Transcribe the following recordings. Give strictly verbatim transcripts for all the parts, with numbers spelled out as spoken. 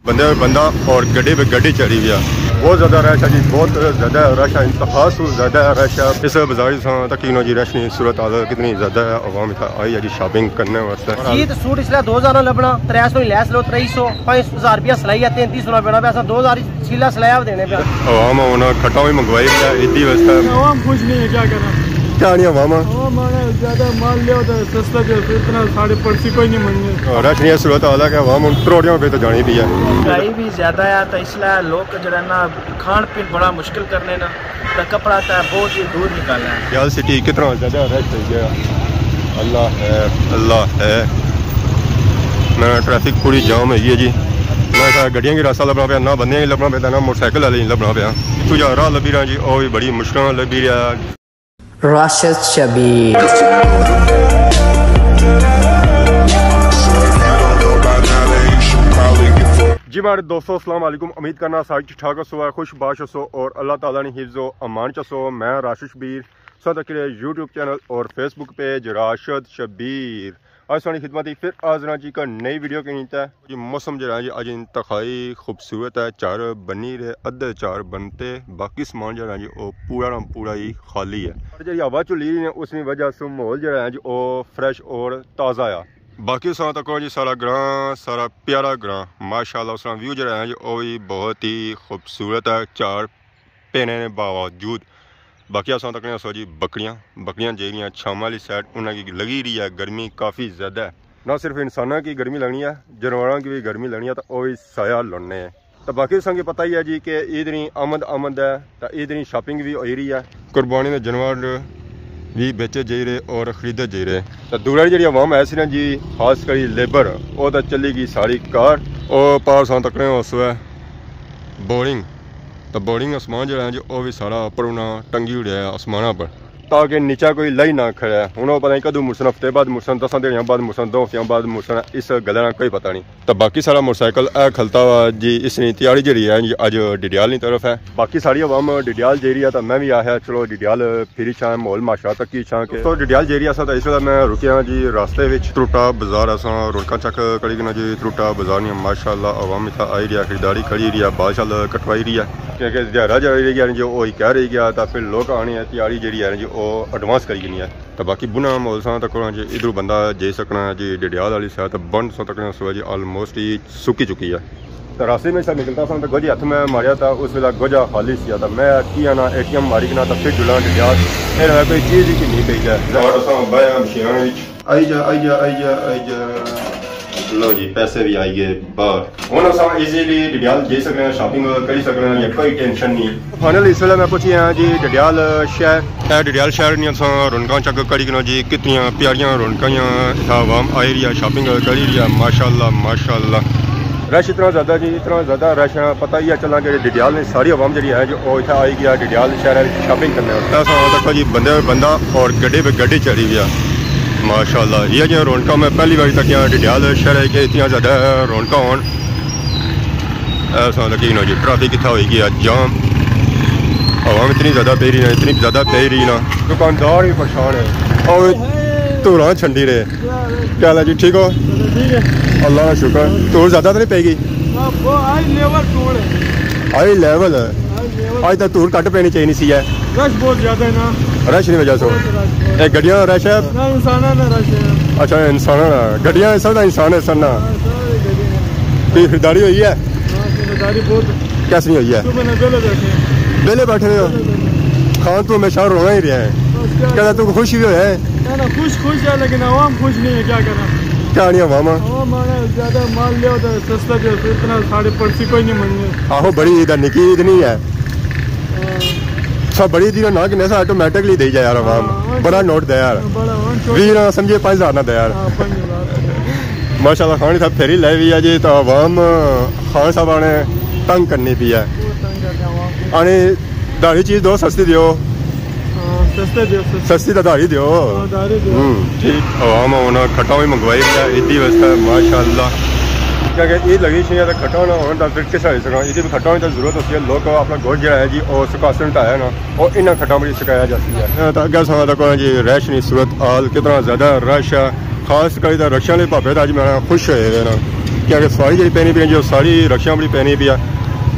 بندے پہ بندہ اور گڈی پہ گڈی چڑھی گیا۔ بہت زیادہ رش ہے جی، بہت زیادہ رش ہے، انتہا سو زیادہ رش ہے۔ اس بازار کی ساں تک انہوں جی رش نہیں، صورت حال کتنی زیادہ ہے، عوام اتھا آئی ہے جی شاپنگ کرنے واسطے۔ جی، تے سوٹ اس لیے دو ہزار نہ لبنا، ترے سو ہی لیس لو، ترے سو، پانچ ہزار روپیہ سلائی ہے، تینتی سو نہ پینا پیسہ، دو ہزار ہی سیلا سلایا دینے پیا۔ عوام ہونا کھٹا بھی منگوائی ہے عیدی واسطے۔ عوام خوش نہیں ہے، کیا کرنا؟ کیا نہیں عوام؟ عوام آنا زیادہ مال لیا ہوتا ہے، سستا جو اتنا ساڑھے پرسی کوئی نہیں منگے۔ رش نہیں ہے، صورت حال ہے کہ عوام ہن تروڑیاں پہ تو جانی پی ہے۔ مہنگائی بھی زیادہ ہے، تو اس لیے لوگ جو ہے نا، کھان پین بڑا مشکل کرنے نا، تو کپڑا تو بہت ہی دور نکالنا ہے۔ ڈڈیال سٹی کتنا زیادہ رش ہو گیا۔ اللہ ہے، اللہ ہے۔ نہ ٹریفک پوری جام ہوئی ہے جی۔ نہ اتھا گڈیاں کی راستہ لبنا پیا، نہ بندیاں کی لبنا پیا، نہ موٹر سائیکل والے کی لبنا پیا۔ اتھوں جا راہ لبی رہا جی، او بھی بڑی مشکل نال لبی رہا۔ راشد شبیر۔ جی ماڑے دوستو، السلام علیکم۔ امید کرنا سارے ٹھیک ٹھاک ہسو، خوش باش ہسو اور اللہ تعالیٰ نے حفظ و امان چ ہسو۔ میں راشد شبیر، سو تک یوٹیوب چینل اور فیس بک پیج راشد شبیر۔ اج ساڑی خدمت ہی پھر حاضر ہاں جی، ایک نئی ویڈیو کے نیتے۔ جی موسم جڑا ہے جی اج انتہائی خوبصورت ہے، چار بنی رہے، ادھے چار بنتے، باقی سامان جڑا ہے جی او پورا نا پورا ہی خالی ہے۔ اور جڑی ہوا چلی رہی ہے اس کی وجہ سے ماحول جڑا ہے جی او فریش اور تازہ ہے۔ باقی اساں تکو جی سارا گراں، سارا پیارا گراں، ماشاءاللہ اس طرح ویو جڑا ہے جی او بھی بہت ہی خوبصورت ہے۔ چار پینے نے باوجود۔ باقی اساں تکنے سو جی بکریاں، بکریاں جیڑیاں چھاواں والی سائیڈ، انہاں کی لگی رہی ہے گرمی کافی زیادہ ہے۔ نہ صرف انساناں کی گرمی لگنی ہے، جانوراں کی بھی گرمی لگنی ہے، تو او بھی سایہ لونے ہیں۔ تو باقی اساں کی پتہ ہی ہے جی کہ عید نی آمد آمد ہے، تو عید نی شاپنگ بھی ہوئی رہی ہے۔ قربانی دے جانور بھی بیچے جائی رہے اور خریدے جائی رہے۔ تو دورہ جڑی عوام ہے سی نا جی، خاص کری لیبر، او تو چلی گئی ساری کار۔ او پار اساں تکنے اس وے بورنگ، تو بورنگ آسمان جڑا ہے جی، او بھی سارا اپر انہاں ٹنگی اڑیا ہے آسمانہ پر، تاکہ نیچا کوئی لائی نہ کھڑے۔ ہن او پتہ نہیں کدوں مڑسن، ہفتے بعد مڑسن، دساں دیہاڑیاں بعد مڑسن، دو ہفتیاں بعد مڑسن، اس گلے نا کوئی پتہ نہیں۔ تو باقی سارا موٹر سائیکل اے کھلتا ہوا جی، اس نی تیاری جڑی ہے جی، اج ڈڈیال نی طرف ہے۔ باقی ساری عوام ڈڈیال جائی رہی ہے، تو میں بھی آخیا چلو ڈڈیال پھری چھاں، ماحول معاشرہ تکی چھاں۔ کہ تو ڈڈیال جیڑی اساں تاں اس ویلے میں رکیا جی راستے وچ۔ تروٹا بازار اساں رونقاں چیک کری گنا جی، تروٹا بازار نیاں ماشاءاللہ عوام اتھا آئی رہیا، خریداری کری رہیا، بال شال کٹوائی رہیا۔ کیونکہ دیہاڑا جیڑا رہی گیا جی، او ہی کہہ رہی گیا، تاں پھر لوک آنے ہیں، تیاری جیڑی ہے جی، او ایڈوانس کری گنی ہے۔ تاں باقی بنا ماحول ساں تاں کراں جی، ادھروں بندہ جائی سکنا ہے جی ڈڈیال والی سائیڈ، تاں بند ساں تکنے سو جی آلموسٹ ہی سکی چکی ہے۔ تے راستے میں سا نکلتا سا تے گوجی ہتھ میں ماریا، تے اس ویلے گوجا خالی سی، تے میں کی آنا اے ٹی ایم ماری کنا تے پھر جلاں ڈڈیال، اے نہ کوئی چیز ہی گھنی پئی جائے۔ اور اساں بایا مشیناں وچ آئی جا، آئی جا، آئی جا، آئی جا۔ لو جی، پیسے بھی آئی گئے باہر۔ ہن اساں ایزیلی ڈڈیال جائی سکنے ہیں، شاپنگ کری سکنے ہیں، یا کوئی ٹینشن نہیں۔ فائنل اس ویلے میں پہنچی ہاں جی ڈڈیال شہر۔ اے ڈڈیال شہر نیاں اساں رونقاں چیک کری کنا جی، کتنیاں پیاریاں رونقاں آں، اتھا عوام آئی رہی ہے، شاپنگ کری رہی ہے، ماشاءاللہ، ماشاءاللہ۔ رش اتنا زیادہ جی، اتنا زیادہ رش ہے، پتہ ہی ہے چلاں کہ ڈڈیال نی ساری عوام جڑی ہے جو او اتھا آئی گیا ڈڈیال شہر وچ شاپنگ کرنے۔ ایسا تکو جی بندے پہ بندہ اور گڈی پہ گڈی چڑھی گیا، ماشاءاللہ۔ یہ جیاں رونقاں میں پہلی باری تکیاں ڈڈیال شہر ہے کہ اتنیاں زیادہ رونقاں ہون۔ ایسا لگی نا جی، ٹریفک اتھا ہوئی گیا جام، عوام اتنی زیادہ پئی رہی نا، اتنی زیادہ پئی رہی نا، دکاندار بھی پریشان ہے۔ اور دھوراں چھنڈی رہے۔ کیا حال ہے جی، ٹھیک ہو؟ ٹھیک ہے۔ اللہ کا شکر۔ دھوڑ زیادہ تو نہیں پئی گئی؟ ہائی لیول دھوڑ ہے۔ ہائی لیول ہے۔ ہائی لیول۔ اج تک دھوڑ گھٹ پینی چاہیے سی ہے۔ رش بہت زیادہ ہے نا۔ رش نی وجہ سے۔ بہت رش ہے۔ اے گڈیاں نا رش ہے؟ نہ، انساناں نا رش ہے۔ اچھا، انساناں نا۔ گڈیاں اس طرح انسان ہے سر نا۔ ہاں، سارے گڈیاں۔ کوئی خریداری ہوئی ہے؟ ہاں، خریداری بہت۔ کیسی ہوئی ہے؟ صبح نے ویلے بیٹھے ہیں۔ ویلے بیٹھے ہوئے ہو؟ ویلے بیٹھے ہیں۔ خان تو ہمیشہ رونا ہی رہا ہے۔ بس کیا کہتا تو خوش بھی ہویا ہے؟ نہ، نہ، خوش، خوش ہے، لیکن عوام خوش نہیں ہے، کیا کرنا؟ کیا نہیں عوام؟ عوام آنا زیادہ مال لیا ہوتا ہے، سستا جو اتنا ساڑھے پرسی کوئی نہیں منگے۔ آہو، بڑی عید ہے، نکی عید نہیں ہے۔ ہاں۔ سب بڑی عید نہ کہ ایسا آٹومیٹکلی دے جائے یار عوام۔ ہاں، بڑا نوٹ دے یار۔ بڑا ہون چھوٹا۔ ویہ نہ سمجھے، پانچ ہزار نہ دے یار۔ ہاں، پانچ ہزار۔ ماشاءاللہ، خان صاحب پھیری لے بھی ہے جی، تو عوام خان صاحب آنے تنگ کرنی پی ہے۔ بہت تنگ کرتے ہیں عوام کو۔ آنے دھاڑی چیز دو، سستی دیو۔ ہاں، سستے دیو، سستے۔ سستی تو دھاڑی دیو۔ ہاں، دھاڑی دیو۔ ہوں، ٹھیک۔ عوام ہونا کھٹا بھی منگوائی رہا ہے، عیدی واسطے، ماشاءاللہ۔ کیونکہ عید لگی سی ہے تو کھٹا نہ ہونا تو پھر کس طرح سکنا؟ عیدی میں کھٹا ہونے تو ضرورت ہوتی ہے، لوگ اپنا گوشت جڑا ہے جی، وہ سکاسن ٹایا نا، وہ انہاں کھٹا میں سکایا جاتی ہے۔ ہاں، تو اگے ساں تک جی رش نی صورت حال، کتنا زیادہ رش ہے، خاص کر تو رکشے والے بھاپے تو اج میرا خوش ہوئے ہوئے نا۔ کیونکہ ساری جیڑی پینی پی ہے، جو ساری رکشیاں بڑی پینی پی ہے۔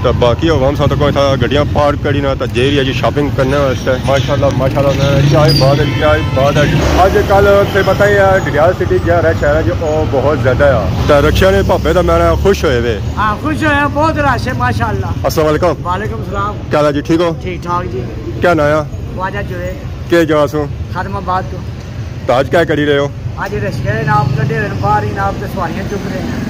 تو باقی عوام ساتھ کو اتھا گڈیاں پارک کری نا، تو جیڑی ہے جی شاپنگ کرنے واسطے۔ ماشاءاللہ، ماشاءاللہ، کیا ہی بات ہے، کیا ہی بات ہے۔ اج کل تے پتہ ہی ہے، ڈڈیال سٹی جا رہا شہر ہے جو، او بہت زیادہ ہے۔ تو رکشیاں نے بھاپے تو میں خوش ہوئے وے۔ ہاں، خوش ہویا، بہت رش ہے، ماشاءاللہ۔ السلام علیکم۔ وعلیکم السلام۔ کیا حال ہے جی، ٹھیک ہو؟ ٹھیک ٹھاک جی۔ کیا نام ہے؟ واجہ جوے۔ کیا جگہ سو؟ خادم آباد تو۔ تو اج کیا کری رہے ہو؟ اج رشتے دے ناپ کڈے ہوئے نے، باہر ہی ناپ تے سواریاں چک رہے ہیں۔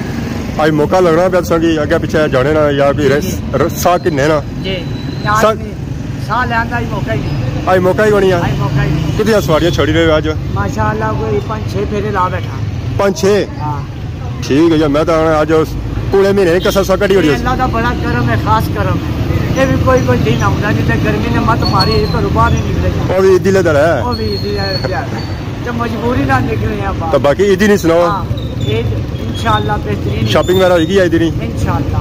اج موقع لگنا پیا تساں کی اگے پیچھے جانے نا یا کوئی جی، رس-، جی۔ ر-، ساہ کنے نا؟ جی۔ سا- اج نہیں، ساہ لین دا اج موقع ہی نہیں۔ اج موقع ہی کونی ہے۔ اج موقع ہی نہیں۔ کتنی سواریاں چھڑی رہے ہو اج؟ ماشاءاللہ کوئی پانچ چھ پھیرے لا بیٹھا۔ پانچ چھ؟ ہاں۔ ٹھیک ہے جی، میں تو آنا اج اس پورے مہینے نی کسر سا کڈی اڑی اے اس۔ اللہ دا بڑا کرم ہے، خاص کرم ہے۔ یہ بھی کوئی کوئی دن آؤندا جتے گرمی نے مت ماری، گھروں باہر نہیں نکلے جاندے۔ وہ بھی عیدی لے دل ہے۔ وہ بھی عیدی لے دل ہے۔ تے مجبوری نال نکلے ہیں باہر۔ تو باقی عیدی نہیں سناؤ۔ ہاں، عید انشاءاللہ بہترین۔ شاپنگ وغیرہ ہوئی گئی عیدی نی؟ انشاءاللہ۔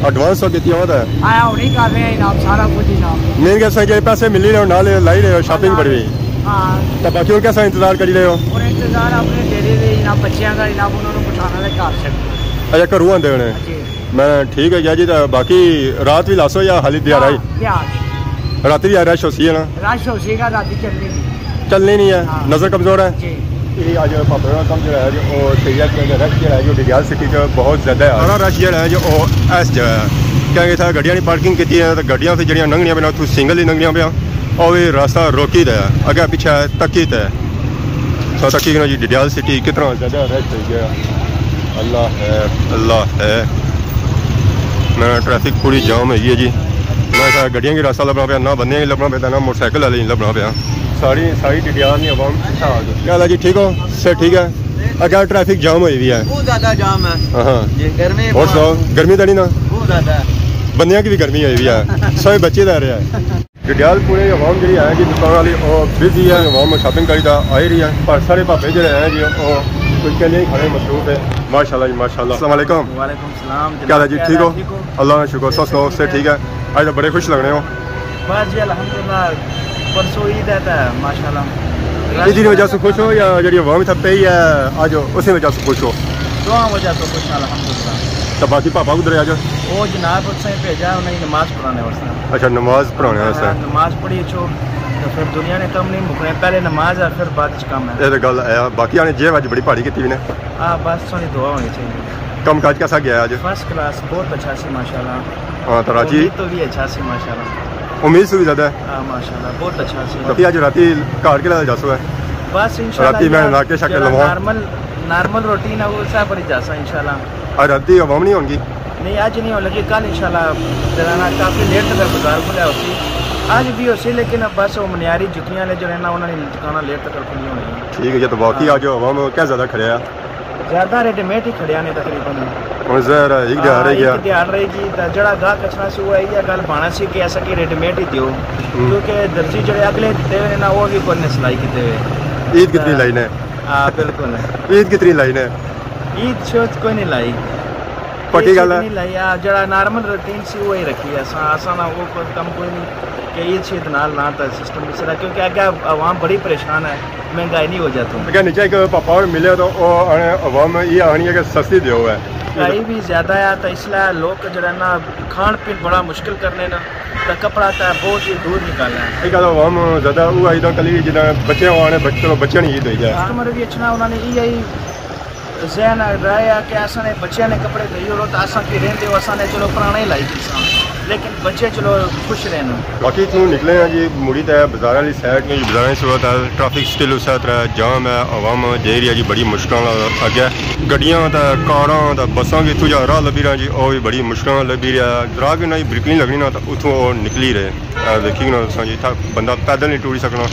ایڈوانس تو کیتی ہوتا ہے؟ آیا ہونی کر رہے ہیں جناب، سارا کچھ جناب۔ مین گیس جڑے پیسے ملی رہے ہو، نال لائی رہے ہو، شاپنگ بڑی ہوئی۔ ہاں۔ تو باقی ہن کیسا انتظار کری رہے ہو؟ اور انتظار اپنے ڈیرے دے، انہاں بچیاں دا، انہاں انہاں نوں بٹھانا دے گھر چھڈ۔ اچھا، گھروں آندے ہونے۔ جی۔ میں ٹھیک ہے جی، تو باقی رات بھی لاسو یا حالی دیہاڑا ہی؟ ہاں، دیہاڑ۔ راتی بھی رش ہوسی ہے نا؟ رش ہوسی گا، راتی چلنی نہیں۔ چلنی نہیں ہے، ہاں۔ نظر کمزور ہے۔ جی۔ یہ اج پاپا کا کم جڑا ہے جو، او سیاح کا رش جڑا ہے جو ڈڈیال سٹی چ بہت زیادہ ہے۔ سارا رش جڑا ہے جو، او اس جگہ ہے۔ کیونکہ اتھا گڈیاں نی پارکنگ کیتی ہے، تو گڈیاں سے جڑیاں لنگھنیاں پیاں، اتھوں سنگل ہی لنگھنیاں پیاں۔ او وی راستہ روکی تے ہے، اگے پیچھے تکی تے ہے۔ تو تکی کنا جی ڈڈیال سٹی کتنا زیادہ رش ہوئی گیا۔ اللہ ہے، اللہ ہے۔ میں ٹریفک پوری جام ہوئی ہے جی۔ میں کہا گڈیاں کی راستہ لبنا پیا، نہ بندیاں کی لبنا پیا، نہ موٹر سائیکل والے کی لبنا پیا۔ ساری، ساری ڈڈیال نی عوام اچھا آ گئی۔ کیا حال ہے جی، ٹھیک ہو؟ صحت ٹھیک ہے؟ اگے ٹریفک جام ہوئی ہوئی ہے۔ بہت زیادہ جام ہے۔ ہاں، ہاں۔ جی، گرمی اور بہت سناؤ، گرمی تو نہیں نا؟ بہت زیادہ ہے۔ بندیاں کی بھی گرمی ہوئی ہوئی ہے۔ سوئے بچے رہ رہے ہیں۔ ڈڈیال پورے عوام جڑی ہے جی دکان والی، او بزی ہے، عوام شاپنگ کری تا آئی رہی ہے، پر سارے بھاپے جڑے ہیں جی، او کچھ کے لیے کھڑے مصروف ہے۔ ماشاءاللہ جی، ماشاءاللہ۔ السلام علیکم۔ وعلیکم السلام جناب، کیا حال ہے جی؟ ٹھیک ہو؟ ٹھیک ہو؟ اللہ کا شکر، سو سو سے ٹھیک ہے۔ اج تو بڑے خوش لگنے ہو۔ بس جی الحمدللہ، پرسوں عید ہے تا ماشاءاللہ۔ عید کی وجہ سے خوش ہو یا جڑی عوام اتھا پئی ہے اج، اسی وجہ سے خوش ہو؟ دونوں وجہ سے خوش ہاں الحمدللہ۔ تو باقی پاپا کدھر ہے اج؟ وہ جناب اس نے بھیجا، انہیں نماز پڑھانے واسطے۔ اچھا، نماز پڑھانے واسطے۔ ہاں، نماز پڑھی اچھو، تو پھر دنیا نے کم نہیں مکنے، پہلے نماز ہے، پھر بعد چ کم ہے۔ یہ تو گل ہے، باقی آنے جیب اج بڑی پہاڑی کیتی ہوئی نے۔ ہاں، بس تھوڑی دعا ہونی چاہیے۔ کم کاج کیسا گیا اج؟ فرسٹ کلاس، بہت اچھا سی ماشاءاللہ۔ ہاں، تو راجی؟ امید تو بھی اچھا سی ماشاءاللہ۔ امید سے بھی زیادہ ہے؟ ہاں، ماشاءاللہ، بہت اچھا سی۔ تو پھر اج راتی گھر کے لگا جاسو ہے؟ بس انشاءاللہ راتی میں یار، ناکے شاکے جیڑا لواں۔ نارمل، نارمل روٹین ہے، وہ سا پر جاسا انشاءاللہ۔ اج راتی عوام نہیں ہونگی؟ نہیں، اج نہیں ہون لگی، کل انشاءاللہ جڑا نا کافی لیٹ تک بازار کھلیا ہوسی۔ اج بھی ہوسی، لیکن بس وہ منیاری جتیاں والے جڑے نا، انہاں نے دکاناں لیٹ تک کھلی ہونی ہیں۔ ٹھیک ہے جی، تو باقی ہاں۔ اج عوام کیا زیادہ کھڑیا ہے؟ زیادہ ریڈی میڈ ہی کھڑیا نے تقریباً۔ ہن ظاہر ہے، ایک دیہاڑ ہاں، رہ گیا۔ ایک دیہاڑ رہ گئی، تے جڑا گاہک اچھنا سی، وہ ایہا گل بانا سی کہ ایسا کہ ریڈی میڈ ہی دیو، ہوں۔ کیونکہ درزی جڑے اگلے دیتے ہوئے نا، وہ بھی کوئی نے سلائی کیتے ہوئے۔ عید کتنی تے لائی نے؟ ہاں، بالکل۔ عید کتنی لائی نے؟ عید شوید کوئی نہیں لائی۔ پکی عید گل شوید ہے۔ نہیں لائی، آ، جڑا نارمل روٹین سی، وہی رکھی ہے۔ اساں، اساں نا وہ کوئی کم کوئی نہیں کہ عید شید نال نہ تا سسٹم اس طرح، کیونکہ اگے عوام بڑی پریشان ہے، مہنگائی نہیں وجہ تو۔ اگے نیچے ایک پاپا اور ملے تو وہ آنے عوام یہ آنی ہے کہ سستی دیو ہے۔ مہنگائی بھی زیادہ ہے، تو اس لیے لوگ جڑا نا کھان پین بڑا مشکل کرنے نا، تو کپڑا تو بہت ہی دور نکالنا ہے۔ یہ گل عوام زیادہ وہ آئی تو کلی جداں بچے آنے، بچ-، چلو بچے نہیں عید ہوئی جائے۔ کسٹمر بھی اچھنا، انہوں نے یہ ذہن رہا کہ اساں نے بچیاں نے کپڑے دئی اڑو، تاں اساں کی رہندے ہو، اساں نے چلو پرانے ہی لائی دیساں، لیکن بچے چلو خوش رہن۔ باقی اتھوں نکلے ہیں جی، مڑی تے بازار والی سائیڈ نے، بازاراں نی صورت حال، ٹریفک سٹل اسے طرح جام ہے، عوام جائی رہی ہے جی بڑی مشکلاں نال اگے۔ گڈیاں تے کاراں تے بساں کی اتھوں جا راہ لبھی رہا جی، او وی بڑی مشکلاں نال لبھی رہا۔ ذرا کہ انہاں کی بریک نہیں لگنی نا، تاں اتھوں او نکلی رہے۔ اے دیکھی کنا تساں جی، اتھا بندہ پیدل نہیں ٹری سکنا،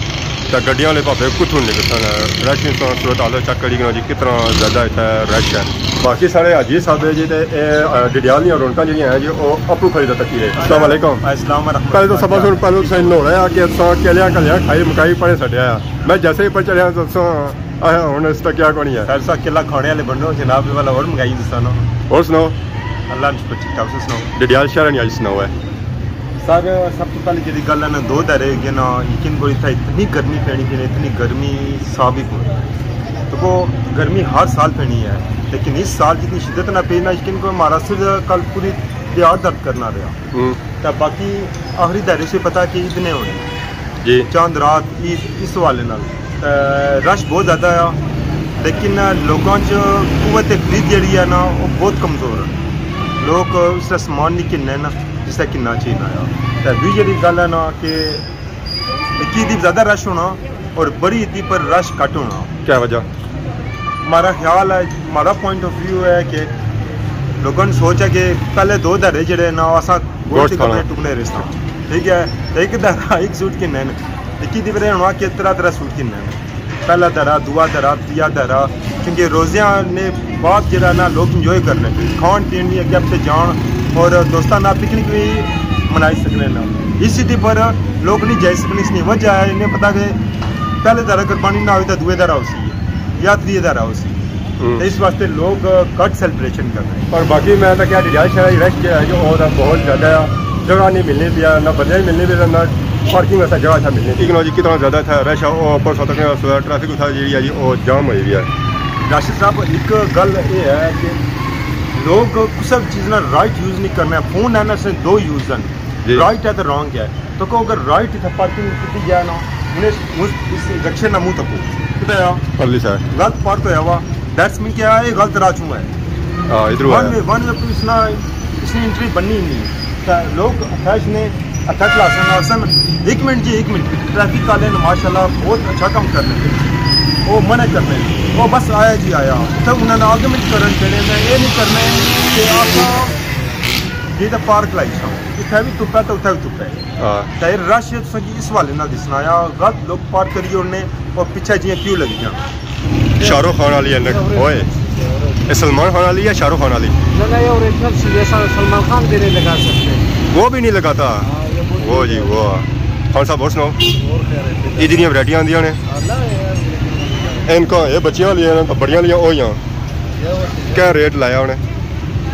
تے گڈیاں والے بھاپے کتھوں نکلسن؟ رش نی تساں صورت حال چیک کری کنا جی، کتنا زیادہ اتھا رش ہے۔ باقی ساڑے حاجی صاحب ہے جی، تے اے، اے، ڈڈیال دیاں رونقاں جیڑیاں ہیں جی، او اپو کھڑی تے تکی رہے۔ السلام علیکم۔ السلام ورحمۃ اللہ۔ پہلے تو سب سن، پہلے تساں نوڑا آ کہ تساں کیلیاں کلیاں کھائی مکائی پڑے سٹیا آ۔ میں جیسے ہی پر چڑھیا تساں آیا ہن اس ٹکیا کونی ہے۔ سر، سا کلا کھانے والے بنو، جناب والا اور منگائی دسانا۔ اور سناؤ؟ اللہ نے شکر، ٹھیک ٹھاک، تساں سناؤ؟ ڈڈیال شہر نی اج سناؤ ہے۔ سر، سب تو پہلے جیڑی گل ہے نا، دو دھیاڑے ہوئی گئے نا، یقین کرو اتھا اتنی گرمی پینی پئی نا، اتنی گرمی سا بھی کوئی۔ دیکھو، گرمی ہر سال پینی ہے، لیکن اس سال جتنی شدت نہ پئی نا، یقین کرو، ہمارا سر کل پوری دیہاڑ درد کرنا رہا۔ ہوں۔ تے باقی آخری دہاڑے سے پتا کہ عید نے ہونے۔ جی۔ چاند رات، عید، اس حوالے نال، تے رش بہت زیادہ آ، لیکن لوکاں چ قوت خرید جیڑی ہے نا، وہ بہت کمزور ہے۔ لوگ اس طرح سامان نہیں گھننے نا، جس طرح گھننا چاہیے آ۔ تے دوئی جیڑی گل ہے نا کہ اکی عیدی زیادہ رش ہونا اور بڑی عیدی پر رش گھٹ ہونا۔ کیا وجہ؟ ہمارا خیال ہے، ہمارا پوائنٹ آف ویو ہے کہ لوگاں نے سوچ ہے کہ پہلے دو دہاڑے جڑے نا، اساں گوشت گوشت دے کھانا۔ ٹکڑے ٹکڑے رہساں، ٹھیک ہے؟ تے ایک دہاڑا ایک سوٹ گھننے نے، اکی عیدی پر ہونا کہ طرح طرح سوٹ گھننے نے۔ پہلا دھڑا، دوا دھڑا، تریا دھڑا، کیونکہ روزیاں نے بعد جڑا نا لوگ انجوائے کرنے پہ، کھان پین بھی اگے پچھے جان اور دوستاں نال پکنک بھی منائی سکنے نا۔ اس عیدی پر لوگ نہیں جائی سکنے، اس نی وجہ ہے، انہیں پتا کہ پہلے دھڑا قربانی نہ ہوئی تو دوے دھڑا ہوسی یا تریے دھڑا ہوسی۔ ہوں۔ تے اس واسطے لوگ گھٹ سیلیبریشن کر رہے ہیں۔ پر باقی میں تاں کیا ڈڈیال شہر رش جو ہے جو اور بہت زیادہ ہے، جگہ نہیں ملنی پیا، نہ بندے ملنے پیا، نہ پارکنگ واسطے جگہ اتھا ملنی۔ ٹھیک نو جی، کتنا زیادہ اتھا رش ہے، او اوپر سو تک ٹریفک اتھا جیڑی ہے جی، او جام ہوئی ہوئی ہے۔ راشد صاحب، ایک گل یہ ہے کہ لوگ کسے بھی چیز نا رائٹ یوز نہیں کرنا ہے۔ فون ہے نا، اس نے دو یوز ہیں، جی۔ رائٹ ہے تو رانگ ہے۔ تو کہ اگر رائٹ اتھا پارکنگ کیتی جائے نا، انہیں اس، اس رکشے نا منہ تکو۔ کتھے آ؟ پرلی سائیڈ۔ غلط پارک ہویا ہوا، دیٹس مین کیا ہے، غلط راہ چوں ہے۔ ہاں، ادھروں ون آیا۔ وے، ون وے اس نا، اس نی انٹری بننی ہی نہیں۔ تے لوگ اتھا اس نے اتھا کلاسن آسن، ایک منٹ جی، ایک منٹ، ٹریفک والے نے ماشاءاللہ بہت اچھا کام کرنے پہ، وہ منع کرنے، وہ بس آیا جی آیا۔ اتھا انہوں نے آرگومنٹ کرن دینے، میں یہ نہیں کرنے کہ آپ جی تے پارک لائی چھاؤ، اتھا بھی تپے تے اتھا بھی تپے۔ ہاں۔ تے رش تساں کی اس حوالے نال دسنا آ، غلط لوگ پارک کری اوڑنے اور پچھے جیاں کیوں لگی جان۔ شاہ رخ خان والی ہے نا؟ اوئے، یہ سلمان خان والی یا شاہ رخ خان والی؟ نہ، نہ، یہ اوریجنل سی، ایسا سلمان خان بھی نہیں لگا سکتے۔ وہ بھی نہیں لگاتا۔ ہاں، یہ بہت وہ جی، وہ۔ خان صاحب، اور سناؤ؟ اور خیر ہے۔ یہ جنیاں ورائٹیاں آندیاں نے؟ ہاں، نہ، یہ ان کا، یہ بچیاں والیاں نے، بڑیاں والیاں، او یاں۔ یہ وہ چیز ہے۔ کیا ریٹ لایا انہیں؟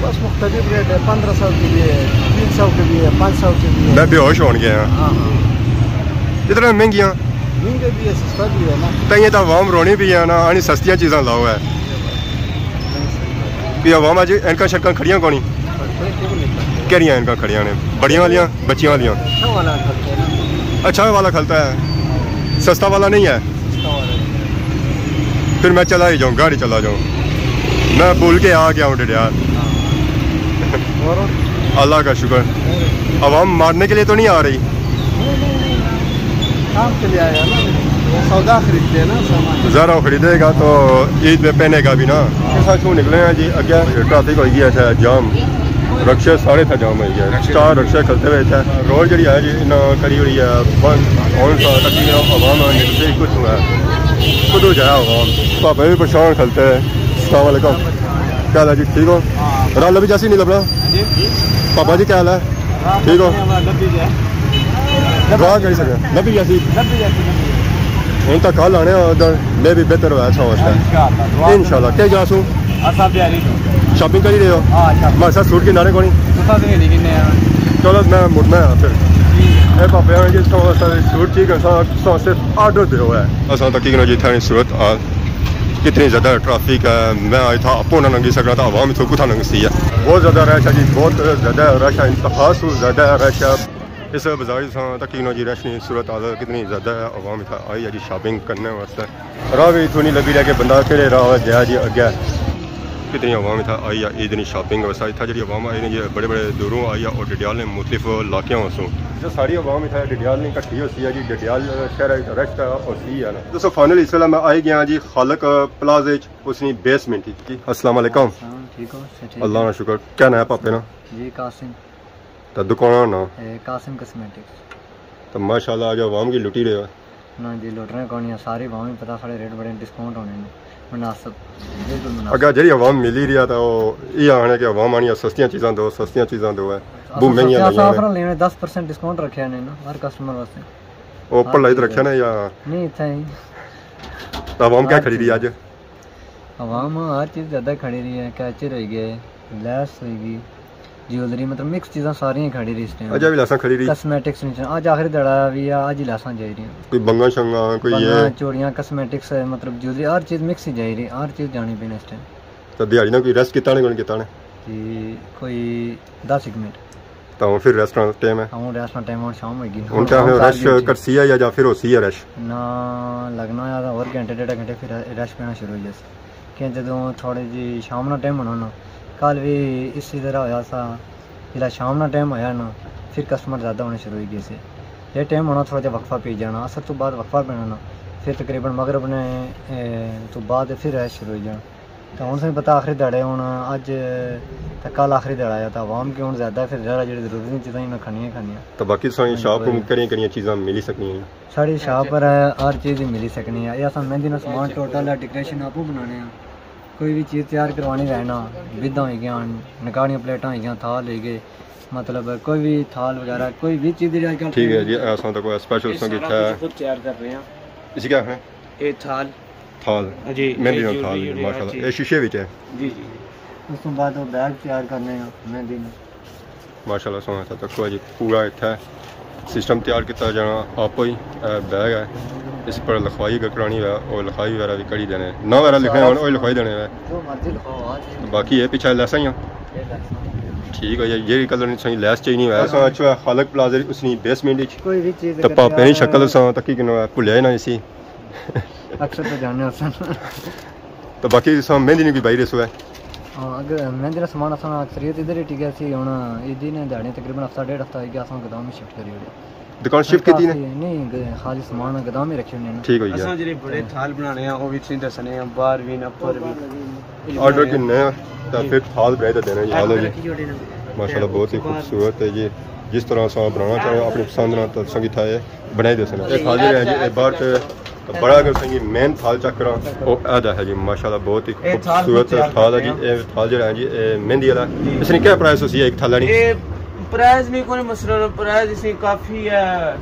بس مختلف ریٹ ہے، پندرہ سو کے بھی ہے، تین سو کے بھی ہے، پانچ سو کے بھی ہے۔ میں بے ہوش ہون گیا ہاں۔ ہاں، ہاں۔ اتنا مہنگیاں؟ مہنگے بھی ہے، سستا بھی ہے نا۔ تاں یہ تاں عوام رونی بھی ہے نا، آنی سستیاں چیزاں لاؤ ہے۔ یہ عوام اج اینکاں شینکاں کھڑیاں کونی؟ کیڑیاں اینکاں کھڑیاں نے؟ بڑیاں والیاں، بچیاں والیاں؟ اچھا والا خرچہ ہے نا۔ اچھا والا کھلتا ہے، سستا والا نہیں ہے۔ سستا والا نہیں ہے۔ پھر میں چلا ہی جاؤں، گاڑی چلا جاؤں۔ میں بھول کے آ گیا ہوں ڈڈیال۔ اور؟ اللہ کا شکر۔ عوام مارنے کے لیے تو نہیں آ رہی؟ نہیں، نہیں، نہیں۔ کام کے لیے آیا نا، وہ سودا خریدتے ہیں نا، سامان۔ ذرا وہ خریدے گا تو عید میں پہنے گا بھی نا۔ اس طرح نکلے ہیں جی، اگے ٹریفک ہوئی گیا ہے جام، رکشے سارے تھا جام ہوئی گیا ہے، چار رکشے کھلتے ہوئے تھے۔ روڈ جڑی ہے جی انہاں کری ہوئی ہے بند، ہن سا تقریباً عوام نکلتے ہی کچھ ہوا ہے، کدھر جایا عوام؟ پاپا بھی پریشان کھلتے ہیں۔ السلام علیکم، کیا حال ہے جی، ٹھیک ہو؟ رات لبھی جاسی نہیں لبنا؟ پاپا جی کیا حال ہے؟ ٹھیک ہو؟ دعا کری سکے۔ لبھی جاسی۔ ہن تک کل آنے آ، ادھر میں بھی بہتر ہویا اچھا ہو سکتا ہے۔ انشاءاللہ۔ کیا جا سوں؟ شاپنگ کری رہے ہو؟ ہمارے ساتھ سوٹ کی نانے کونی؟ چلو میں مڑنا ہے پھر۔ اے پاپے آنے جی، اس کا سوٹ ٹھیک ہے، سا صرف آرڈر دے ہوا ہے۔ اساں تک کی جی اتھے صورت حال کتنی زیادہ ٹریفک ہے، میں اتھا اپو نہ لنگھی سکنا تاں عوام اتھوں کتھا لنگھی سی ہے۔ بہت زیادہ رش ہے جی، بہت زیادہ رش ہے، انتہا سو زیادہ رش ہے۔ اس بازار اساں تک کی جی رش نی صورت حال کتنی زیادہ ہے، عوام اتھا آئی ہے جی شاپنگ کرنے واسطے۔ راہ بھی اتھوں نہیں لبھی رہا کہ بندہ کہڑے راہ جایا جی اگے۔ کتنی عوام اتھا آئی ہے عید نی شاپنگ واسطے۔ اتھا جڑی عوام آئی نے جی بڑے بڑے دوروں آئی ہے اور ڈڈیال نے مختلف علاقیاں واسوں۔ جو ساری عوام اتھا ڈڈیال نی کٹھی ہوسی ہے جی، ڈڈیال شہر رش تاں ہوسی ہے نا۔ دوستو فائنلی اس ویلے میں آئی گیا جی خالق پلازے اچ، اس نی بیسمنٹ اچ جی۔ السلام علیکم۔ السلام، ٹھیک ہو؟ اچھا، ٹھیک اللہ ہے۔ نا شکر۔ کیا ناں ہے پاپے نا؟ جی قاسم۔ تے دکان نا ناں؟ اے، قاسم کاسمیٹکس۔ تے ماشاءاللہ اج عوام کی لٹی رہے ہو۔ نہ جی، لٹ رہے کون نہیں، ساری عوام ہی پتہ ساڑے ریٹ بڑے ڈسکاؤنٹ ہونے نے، مناسب، بالکل مناسب۔ اگر جڑی عوام ملی رہی ہے تو یہ آنے کہ عوام آنی سستیاں چیزاں دو، سستیاں چیزاں دو ہے، بہت مہنگیاں لگیاں نے۔ آفر لینے، دس پرسینٹ ڈسکاؤنٹ رکھیا نے نا ہر کسٹمر واسطے۔ او اوپر لائٹ رکھیا نے یا؟ نہیں، اتھا ہی۔ تو عوام کیا خریدی اج؟ عوام ہر چیز زیادہ کھڑی رہی ہے، کیچر ہوئی گئے، لیس ہوئی گئی، جیولری، مطلب مکس چیزاں ساریاں کھڑی رہی اس ٹائم۔ اجا بھی لیساں کھڑی رہی۔ کاسمیٹکس نہیں چاہیے، اج آخری دہاڑا بھی ہے، اج ہی لیساں جائی رہی ہیں۔ کوئی بنگاں شنگاں، کوئی بنگاں، یہ۔ چوڑیاں، کاسمیٹکس، مطلب جیولری، ہر چیز مکس ہی جائی رہی، ہر چیز جانی پئی اس ٹائم۔ تو دیہاڑی نا کوئی ریسٹ کیتا نے، کون کیتا نے؟ جی، کوئی دس ایک منٹ۔ تو ہن پھر ریسٹ نا ٹائم ہے۔ ہن ریسٹ نا ٹائم، ہن شام ہوئی گئی۔ ہن کیا ہن رش کرسی ہے یا، یا پھر ہوسی ہے رش؟ نہ، لگنا ہے اور گھنٹے ڈیڑھ گھنٹے پھر رش پینا شروع ہوئی جاسی۔ کہ جدوں تھوڑی جی شام نا ٹائم ہونا نا، کل بھی اسی طرح ہویا سا، جسلے شام نا ٹائم ہویا نا، پھر کسٹمر زیادہ ہونے شروع ہوئی گئے سے۔ یہ ٹائم ہونا تھوڑا جہا وقفہ پی جانا، عصر تو بعد وقفہ پینا نا، پھر تقریباً مغرب نے، اے، تو بعد پھر رش شروع ہوئی جانا۔ تو ہن تساں پتہ آخری دہاڑے ہن اج تے کل آخری دہاڑا ہے، تو عوام کی ہن زیادہ پھر ذرا جیڑی ضروری چیزاں انہاں کھانیاں ہی کھانیاں۔ تو باقی تساں ہاں جی، شاپ بھائی۔ کریاں کریاں چیزاں ملی سکنیاں؟ ساڑی شاپ پر ہر چیز ہی ملی سکنی ہے۔ یہ اساں مہندی نا سامان ٹوٹل ہے، ڈیکوریشن آپوں بنانے ہیں۔ کوئی بھی چیز تیار کروانی رہنا، بدھاں ہوئی گیاں، نکاڑیاں پلیٹاں ہوئی گیاں، تھال ہوئی گئے، مطلب کوئی بھی تھال وغیرہ، کوئی بھی چیز جیڑی اج کل ٹھیک ہے جی، ایسا تو کوئی اسپیشل یہ سنگ سارا کتھا ہے؟ کچھ خود تیار کر رہے ہیں۔ اسی کیا آخنے؟ یہ تھال۔ تھال۔ جی، مہندی یہ نا تھال، جیولری ہے، ماشاءاللہ۔ چیز۔ یہ شیشے وچ ہے؟ جی، جی، جی۔ اس تو بعد وہ بیگ تیار کرنے ہیں مہندی نے۔ ماشاءاللہ سوہنا تھا، تکو جی پورا اتھا سسٹم تیار کیتا جانا آپ ہی، اے بیگ ہے، اس پر لکھوائی اگر کرانی ہوئے، اور لکھوائی وغیرہ بھی کری دینے، ناں وغیرہ لکھنے ہون، او لکھوائی دینے ہوئے۔ جو مرضی لکھواؤ، آ جی۔ باقی یہ پیچھے لیساں ہی ہیں۔ یہ لیساں۔ ٹھیک ہے جی، یہ کلر نہیں، صحیح لیس چاہیے نہیں ہوئے۔ اساں اچھا خالق پلازے اس نی بیسمنٹ وچ۔ کوئی بھی چیز تے اگر پاپے نی تیار شکل ہے۔ اساں تکی کنو ہے، بھلیا ہی نہ اسی۔ اکثر تو جانے ہوسن۔ تو باقی اساں مہندی نی بھی بائی ریسو ہے۔ ہاں، اگر مہندی نا سامان اساں اکثریت ادھر ہی ٹکیا سی، ہن عیدی نے دیہاڑے تقریباً ہفتہ ڈیڑھ ہفتہ ہوئی گیا، اساں گودام ہی شفٹ کری اوڑیا۔ دکان شفٹ کیتی نے؟ کافی نہیں، گ-، خالی سامان گودام ہی رکھے ہونے نا۔ ٹھیک ہوئی گیا۔ اساں جڑے بڑے تھال بنانے ہیں، او وی تساں دسنے ہیں، باہر وی نا، اپر وی۔ آرڈر کنے ہیں، تے پھر تھال بنائی تے دینے جی، حال ہو جی۔ ماشاءاللہ، بہت ہی خوبصورت ہے جی۔ جس طرح اساں بنانا چاہنے ہیں اپنی پسند نال، تے تساں کی تھا ہے۔ بنائی دسنے۔ اے تھال جیڑے ہیں جی، اے باہر تے بڑا اگر تساں کی مین تھال چیک کراں، او اہدا ہے جی، ماشاءاللہ بہت ہی اے تھال خوبصورت خود تیار تھال ہے جی۔ کرنے ہیں۔ اے تھال جیڑا ہے جی، اے مہندی والا۔ اس نے کیا پرائس ہوسی ہے ایک تھالا نی؟ اے پرائس نہیں کوئی مسئلہ، پرائس اس نے کافی ہے،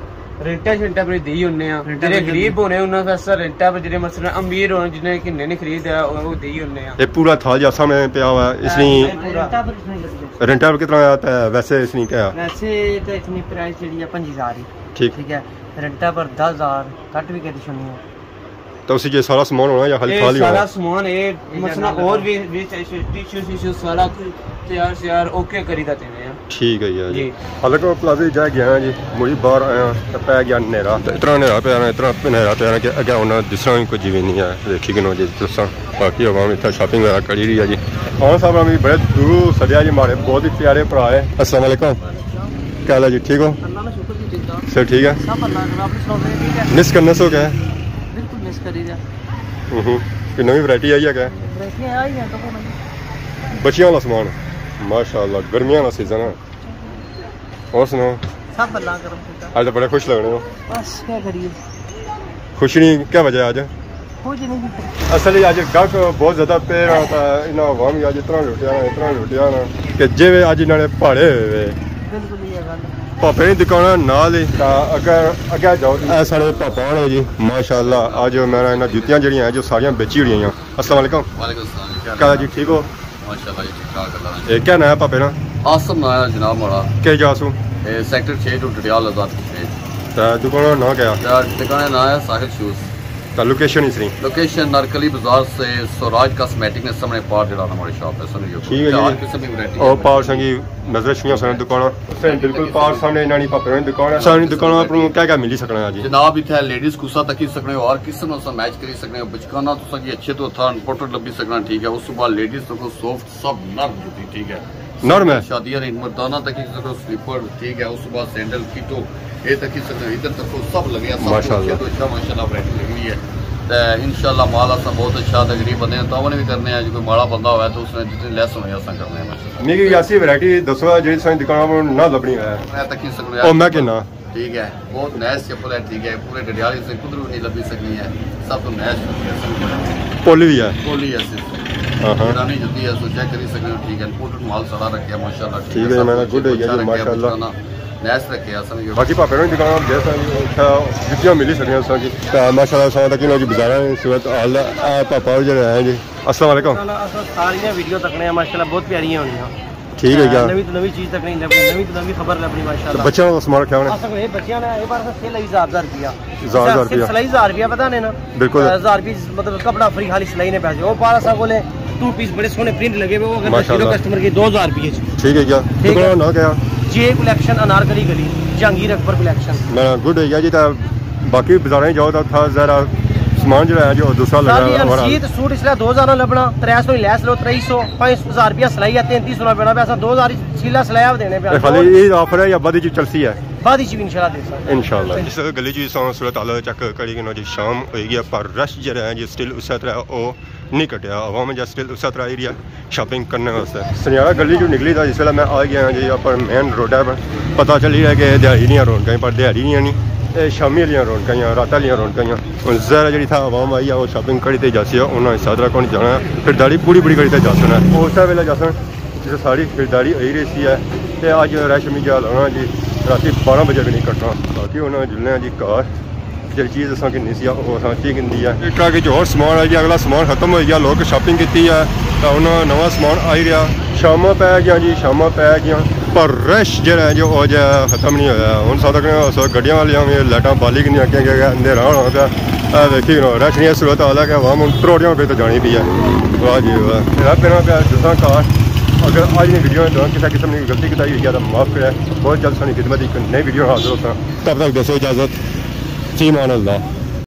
رینٹا شینٹا پر دئی ہونے ہیں۔ رینٹا جڑے پر غریب ہونے انہاں واسطے رینٹا پر، جڑے مثلاً امیر ہونے جنہیں کنے نہیں خرید ہے، او، او دئی ہونے ہیں۔ اے پورا تھال جا سامنے پیا ہوا ہے، اس نے اے پورا۔ رینٹا پر کتنا لگدا؟ رینٹا پر کتنا آیا تے ویسے اس نے کیا؟ ویسے تے اس نے پرائس جڑی ہے پنجی ہزار ہی۔ ٹھیک۔ ٹھیک ہے۔ رینٹا پر دس ہزار کٹ بھی کری چھوڑنی ہے۔ تو اسی جے سارا سامان ہونا یا خالی اے تھال ہی سارا ہونا؟ سامان، اے اے مثلاً جناب اور بھی، بھی ٹیشو، ٹیشو، سارا کچھ تیار شیار اوکے کری دا دینے ہیں۔ ٹھیک ہے یار جی۔ جی۔ حالانکہ پلازے جا گیا جی، مجھے باہر آیا تو پے گیا نیرا۔ تو اتنا نیرا پیا نا، اتنا نیرا پیا نا کہ اگے ہونا دسنا بھی کچھ بھی نہیں ہے۔ دیکھی کنو جی تساں، باقی عوام اتنا شاپنگ وغیرہ کری رہی ہے جی۔ خان صاحب نے بھی بڑے دور سدیا جی، ہمارے بہت ہی پیارے بھرا ہے۔ السلام علیکم۔ کیا حال ہے جی، ٹھیک ہو؟ اللہ کا شکر جی، ٹھیک ٹھاک۔ سب ٹھیک ہے؟ سب اللہ کا، آپ نے سناؤ، ٹھیک ہے؟ مس کرنے سو کیا ہے؟ بالکل مس کری جا۔ ہوں ہوں۔ کوئی نوی ورائٹی آئی ہے کیا؟ ورائٹیاں آئی ہیں، کپڑوں میں۔ بچیاں والا سامان، ماشاءاللہ، گرمیاں والا سیزن ہے۔ اور سناؤ؟ سب اللہ کرم، ٹھیک ہے۔ اج تو بڑے خوش لگنے ہو۔ بس، کیا کریے؟ خوش نہیں، کیا وجہ ہے اج؟ کچھ نہیں۔ اصل ہی اج گاہک بہت زیادہ پے رہا تھا، انہاں عوام ہی اج اتنا لٹیا نا، اتنا لٹیا نا کہ جے اج انہاں نے پہاڑے ہوئے ہوئے۔ بالکل یہ گل۔ پاپے نی دکان نال ہی، تاں اگر اگے جاؤ، اے سارے پاپا نے جی، ماشاءاللہ، اج میں انہاں جتیاں جڑیاں ہیں جو ساریاں بیچی ہوئی ہیں۔ السلام علیکم۔ وعلیکم السلام جی، کیا کیا حال جی، ہے؟ ٹھیک ہو؟ ماشاءاللہ جی، ٹھیک ٹھاک، اللہ نے۔ اے کیا نام ہے پاپے نا؟ آصف نام ہے جناب ماڑا۔ کیا جا سو؟ اے سیکٹر چھ ٹو ڈڈیال آزاد کشمیر۔ تے دکان نا نام کیا؟ تے دکان نا نام ہے ساحل شوز۔ تے لوکیشن اس نی؟ لوکیشن نارکلی بازار سے سوراج کاسمیٹک نے سامنے پار جڑا نا ہماری شاپ ہے، سمجھ گئے؟ ٹھیک ہے جی۔ ہر قسم کی ورائٹی او ہے۔ پار سنگی نظر شویاں سارے دکاناں۔ بالکل پار سامنے انہاں نی پاپے نی دکان ہے۔ سارے دکاناں اپنوں کیا کیا ملی سکنا ہے جی؟ جناب اتھے لیڈیز کرسا تکی سکنے ہو، ہر قسم اساں میچ کری سکنے ہو، بچکانا تساں کی اچھے تو تھا امپورٹڈ لبھی سکنا، ٹھیک ہے۔ اس تو بعد لیڈیز تکو سافٹ سب نرم جتی، ٹھیک ہے۔ نرم ہے؟ شادیاں نے مردانہ تکی سکو سلیپر، ٹھیک ہے۔ اس تو بعد سینڈل کٹو، اے تکی سکنے ہو، ادھر تکو سب لگے ہیں، سب ماشاءاللہ۔ اچھے تو اچھا ماشاءاللہ ورائٹی لگی ہوئی ہے۔ تے انشاءاللہ مال اساں بہت اچھا تے غریب بندے ہیں، تعاون بھی کرنے ہیں، جے کوئی ماڑا بندہ ہوئے تو اس نے جتنی لیس ہونی اساں کرنے ہیں ماشاءاللہ۔ میری ایسی ورائٹی دسو جیڑی ساری دکاناں پر نہ لبنی ہے۔ میں تکی سکنے او میں کہنا۔ ٹھیک ہے، بہت نائس چپل ہے، ٹھیک ہے، پورے ڈڈیال سے کدھر بھی نہیں لبھی سکنی ہے، سب تو نائس جتی ہے، سمجھ گئے؟ پولی بھی ہے؟ پولی ہے صرف۔ ہاں ہاں۔ جنانی جتی ہے، سو چیک کری سکنے ہو، ٹھیک ہے، امپورٹڈ مال سارا رکھیا ماشاءاللہ، ٹھیک ہے، میں نا گڈ ہوئی گیا جی، ماشاءاللہ۔ نائس رکھیا، سمجھ گئے؟ باقی پاپے نے دکان جیسا اتھا جتیاں ملی سکنیاں سن جی۔ تے ماشاءاللہ ساں تک انہاں کی بازاراں دی صورت حال ہے۔ اے پاپا جڑے ہیں جی۔ السلام علیکم۔ ساریاں ویڈیو تکنے ہیں ماشاءاللہ، بہت پیاریاں ہونیاں۔ ٹھیک ہے کیا؟ نوی تو نوی چیز تک نہیں لبنی، نوی تو نوی خبر لبنی، ماشاءاللہ۔ بچیاں دا سامان رکھیا ہونا؟ اصل میں بچیاں نے، یہ بار سیل آئی ہزار، ہزار روپیہ۔ ہزار، ہزار روپیہ۔ سلائی ہزار روپیہ پتہ نہیں نا۔ بالکل۔ ہزار روپیہ مطلب کپڑا فری، خالی سلائی نے پیسے۔ وہ پار اساں کولے ٹو پیس بڑے سوہنے پرنٹ لگے ہوئے، وہ اگر ماشاءاللہ۔ کلو کسٹمر کے دو ہزار روپیے چ۔ ٹھیک ہے کیا؟ ٹھیک ہے۔ دکان نا کیا؟ جے کلیکشن، انارکلی گلی، جہانگیر اکبر کلیکشن۔ میں گڈ ہو گیا جی، تے باقی بازاراں جاؤ تو تھا ذرا سامان جو ہے جو دوسرا لگا ہوا ہے۔ سوٹ اس لیے دو ہزار لبنا، ترے سو ہی لیس لو، ترے سو، پانچ ہزار روپیہ سلائی ہے، تینتی سو روپیہ پیسہ، دو ہزار سیلا سلایا دینے پہ۔ خالی یہ آفر ہے یا بعد چ چلسی ہے؟ بعد چ بھی انشاءاللہ دے سکتے ہیں۔ انشاءاللہ۔ اس گلی چ صورت حال چیک کری کہ جی شام ہوئی گیا، پر رش جڑا ہے جی سٹل اسی طرح او نہیں کٹیا، عوام جا سٹل اسی طرح آئی رہی ہے شاپنگ کرنے واسطے۔ سنیارا گلی چوں نکلی تھا، جس ویلے میں آ گیا ہاں جی اپر مین روڈ ہے، پر پتہ چلی رہا کہ دیہاڑی نیاں رونقاں ہی، پر دیہاڑی نیاں نہیں، اے شامی آلیاں رونقاں ہیاں، رات آلیاں رونقاں ہیاں۔ ہن ظاہر ہے جڑی تھا عوام آئی ہے، وہ شاپنگ کری تے جاسی ہے، انہاں اس طرح کون جانا ہے، خریداری پوری پوری کری تے جاسن ہے۔ اس ویلے جاسن جس ساری خریداری ہوئی رہی سی ہے، تے اج رش می جا لانا جی، راتی بارہ بجے بھی نہیں کٹنا۔ باقی انہاں جلنے ہیں جی گھر۔ جڑی چیز اساں گھنی سی، او اساں کی گھندی ہے۔ ایک ٹرک وچ ہور سامان آئی گیا، اگلا سامان ختم ہوئی گیا، لوگ شاپنگ کیتی ہے، تے ہن نواں سامان آئی رہیا۔ شاماں پے گیاں جی، شاماں پے گیاں، پر رش جڑا ہے جو او جا ختم نہیں ہویا۔ ہن ساتھ تک گڈیاں والیاں وی لائٹاں بالی گھنیاں، کیونکہ اندھیرا ہونا پیا۔ اے ویکھی گنو، رش نہیں ہے، صورت حال ہے کہ عوام ہن تروڑیاں پہ تے جانی پئی ہے۔ واہ جی واہ۔ رب کرنا پیا جساں کار۔ اگر اج نی ویڈیو نے دوران کسے قسم نی غلطی کتائی ہوئی ہے تو معاف کرے۔ بہت جلد سانی خدمت ایک نئی ویڈیو حاضر ہوساں۔ تب تک دوستو اجازت، فی امان اللہ۔